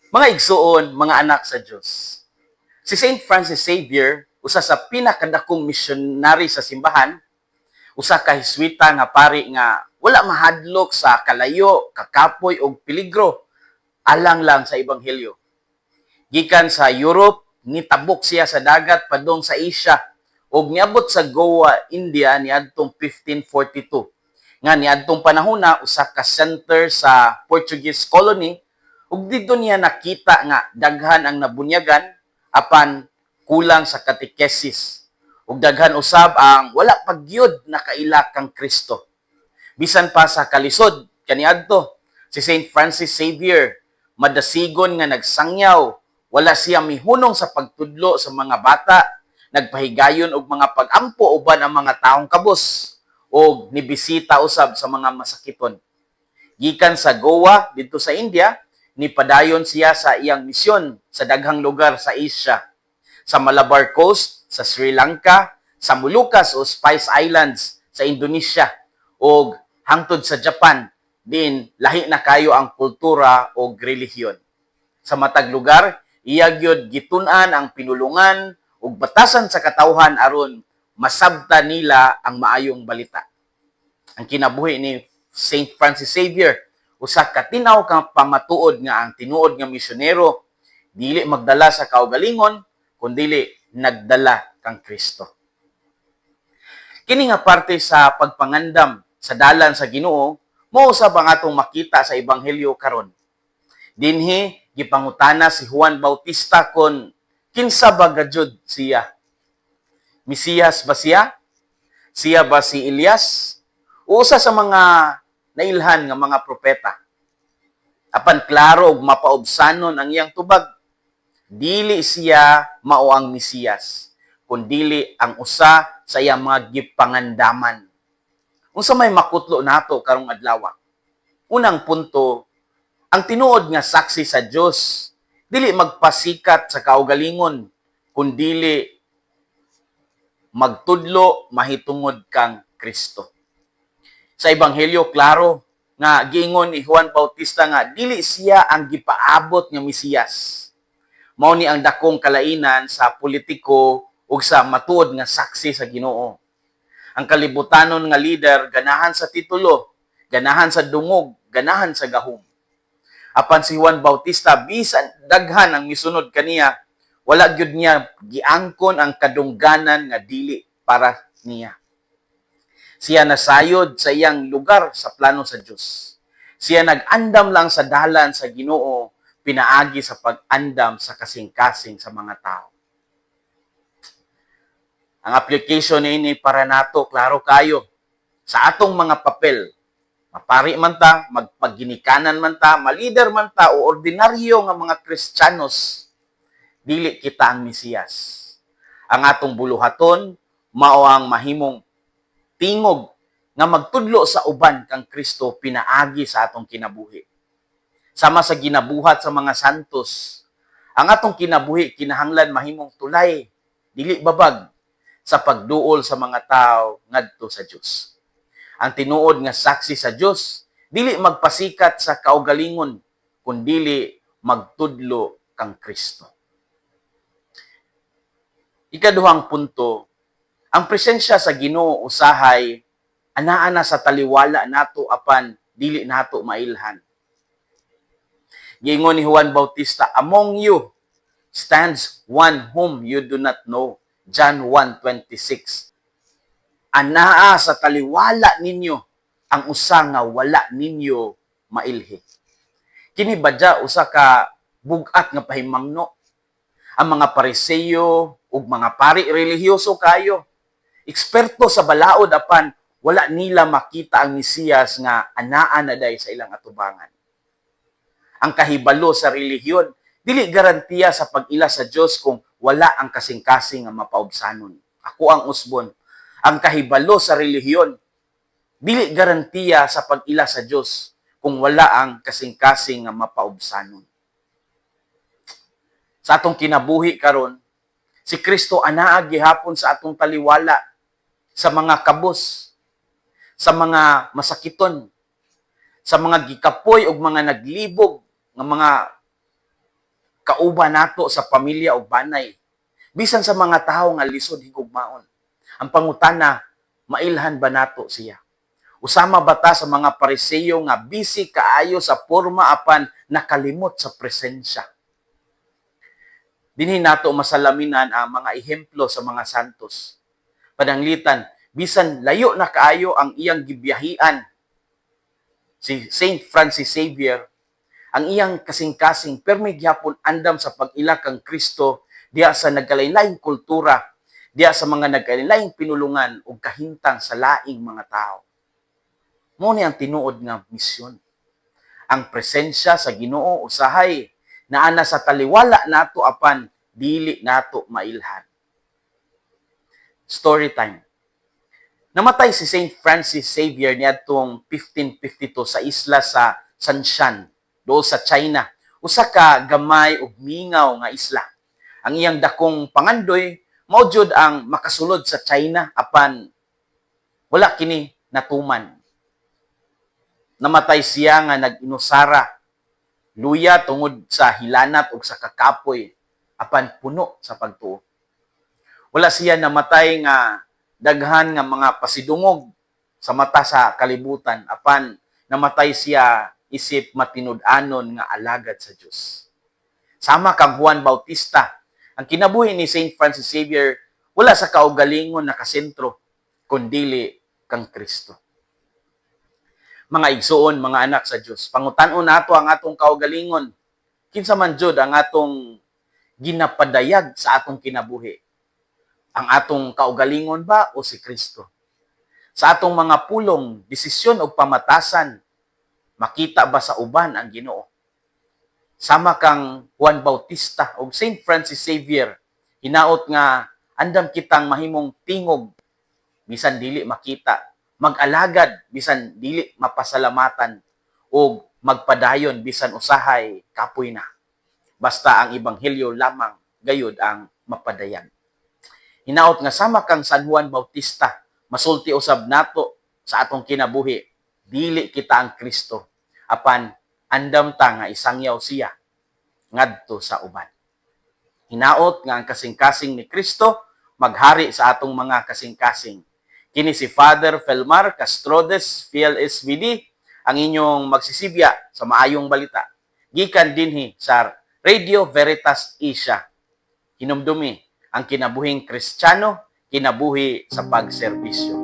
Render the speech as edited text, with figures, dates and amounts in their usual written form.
Mga igsuon, mga anak sa Dios. Si Saint Francis Xavier, usa sa pinakadakong missionary sa simbahan, usa ka Heswita nga pari nga wala mahadlok sa kalayo, kakapoy og peligro alang lang sa ebanghelyo. Gikan sa Europe, nitabok siya sa dagat padung sa Asia ug niabot sa Goa, India niadtong 1542. Nga niadtong panahona usa ka center sa Portuguese colony, ug didto niya nakita nga daghan ang nabunyagan apan kulang sa katekesis ug daghan usab ang wala pa gyud nakaila kang Kristo. Bisan pa sa kalisod kaniadto, si Saint Francis Xavier madasigon nga nagsangyaw, wala siya mihunong sa pagtudlo sa mga bata, nagpahigayon og mga pag-ampo uban ang mga taong kabus ug nibisita usab sa mga masakiton. Gikan sa Goa didto sa India, nipadayon siya sa iyang misyon sa daghang lugar sa Asia, sa Malabar Coast, sa Sri Lanka, sa Moluccas o Spice Islands sa Indonesia, ug hangtod sa Japan din lahi na kayo ang kultura o relihiyon. Sa matag lugar, iya gyud gitun-an ang pinulungan ug batasan sa katawhan aron masabta nila ang maayong balita. Ang kinabuhi ni Saint Francis Xavier usa ka tin-aw ka pamatuod nga ang tinuod nga misyonero dili magdala sa kaugalingon kundili nagdala kang Kristo. Kini nga parte sa pagpangandam sa dalan sa Ginoo mao usab ang atong makita sa ebanghelyo karon. Dinhi gipangutana si Juan Bautista kon kinsa ba gajud siya. Mesiyas ba siya? Siya ba si Elias? O usa sa mga nailhan nga mga propeta? Apan klaro ug mapaubsanon ang iyang tubag. Dili siya mao ang Mesiyas, kundili ang usa sa iyang mga gipangandaman. Unsa may makutlo nato karong adlaw? Unang punto, ang tinuod nga saksi sa Dios dili magpasikat sa kaugalingon, kundili magtudlo mahitungod kang Kristo. Sa ebanghelyo, klaro nga giingon ni Juan Bautista nga dili siya ang gipaabot nga Mesiyas. Mao ni ang dakong kalainan sa politiko ug sa matuod nga saksi sa Ginoo. Ang kalibutanon nga leader ganahan sa titulo, ganahan sa dungog, ganahan sa gahom. Apan si Juan Bautista, bisan daghan ang misunod kaniya, wala gyud niya giangkon ang kadungganan nga dili para niya. Siya nasayod sa iyang lugar sa plano sa Dios. Siya nag-andam lang sa dalan sa Ginoo pinaagi sa pag-andam sa kasing-kasing sa mga tao. Ang application niini para nato, klaro kayo. Sa atong mga papel, mapari man ta, magpaginikanan man ta, malider man ta o ordinaryo nga mga Kristiyanos, dili kita ang Mesiyas. Ang atong buluhaton mao ang mahimong tingog nga magtudlo sa uban kang Kristo pinaagi sa atong kinabuhi. Sama sa ginabuhat sa mga santos, ang atong kinabuhi kinahanglan mahimong tulay, dili babag, sa pagduol sa mga tao ngadto sa Dios. Ang tinuod nga saksi sa Dios dili magpasikat sa kaugalingon, kundili magtudlo kang Kristo. Ikaduhang punto, ang presensya sa Ginoo usahay anaa na sa taliwala nato apan dili nato mailhan. Giingon ni Juan Bautista, "Among you stands one whom you do not know." John 1:26. Anaa sa taliwala ninyo ang usa nga wala ninyo mailhi. Kini badya usa ka bug-at nga pahimangno? Ang mga Pariseyo ug mga pari relihiyoso kayo, eksperto sa balaod, apan wala nila makita ang Mesiyas nga anaa na day sa ilang atubangan. Ang kahibalo sa relihiyon dili garantiya sa pag-ila sa Dios kung wala ang kasing-kasing nga mapaubsanon. Ako ang usbon. Ang kahibalo sa relihiyon dili garantiya sa pag-ila sa Dios kung wala ang kasing-kasing nga mapaubsanon. Sa atong kinabuhi karon, si Kristo anaa gihapon sa atong taliwala, sa mga kabos, sa mga masakiton, sa mga gikapoy ug mga naglibog nga mga Kauban nato sa pamilya o banay, bisan sa mga tawo nga lisod higugmaon. Ang pangutana, mailhan ba nato siya? Usama ba ta sa mga Pariseyo nga busy kaayo sa porma apan nakalimot sa presensya? Dinhi nato masalaminan ang mga ehemplo sa mga santos. Pananglitan, bisan layo na kaayo ang iyang gibiyahian, si Saint Francis Xavier, ang iyang kasing-kasing permi gyapon andam sa pag-ila kang Kristo diha sa nagkalain-laing kultura, diha sa mga nagkalain-laing pinulungan ug kahintang sa laing mga tao. Mao ni ang tinuod nga misyon. Ang presensya sa Ginoo usahay naa na sa taliwala nato apan dili nato mailhan. Story time. Namatay si Saint Francis Xavier niadtong 1552 sa isla sa Sanshan, duol sa China. Usa ka gamay ug mingaw nga isla. Ang iyang dakong pangandoy mao jud ang makasulod sa China, apan wala kini natuman. Namatay siya nga nag-inusara, luya tungod sa hilanat ug sa kakapoy, apan puno sa pagtuo. Wala siya namatay nga daghan nga mga pasidungog sa mata sa kalibutan, apan namatay siya isip matinud-anon nga alagad sa Dios. Sama kang Juan Bautista, ang kinabuhi ni Saint Francis Xavier wala sa kaugalingon nakasentro, kundili kang Kristo. Mga igsuon, mga anak sa Dios, pangutan-on nato ang atong kaugalingon. Kinsa man jud ang atong ginapadayag sa atong kinabuhi? Ang atong kaugalingon ba o si Kristo? Sa atong mga pulong, desisyon o pamatasan, makita ba sa uban ang Ginoo? Sama kang Juan Bautista o Saint Francis Xavier, hinaot nga andam kitang mahimong tingog bisan dili makita, mag-alagad bisan dili mapasalamatan, o magpadayon bisan usahay kapoy na. Basta ang ebanghelyo lamang gayud ang mapadayag. Hinaot nga sama kang San Juan Bautista, masulti usab nato sa atong kinabuhi, dili kita ang Kristo, apan andam ta nga isangyaw siya ngadto sa uban. Hinaot nga ang kasing-kasing ni Kristo maghari sa atong mga kasing-kasing. Kini si Father Felmar Castrodes, PLSVD, ang inyong magsisibya sa maayong balita. Gikan dinhi sa Radio Veritas Asia. Hinumdumi, ang kinabuhing Kristiyano, kinabuhi sa pagserbisyo.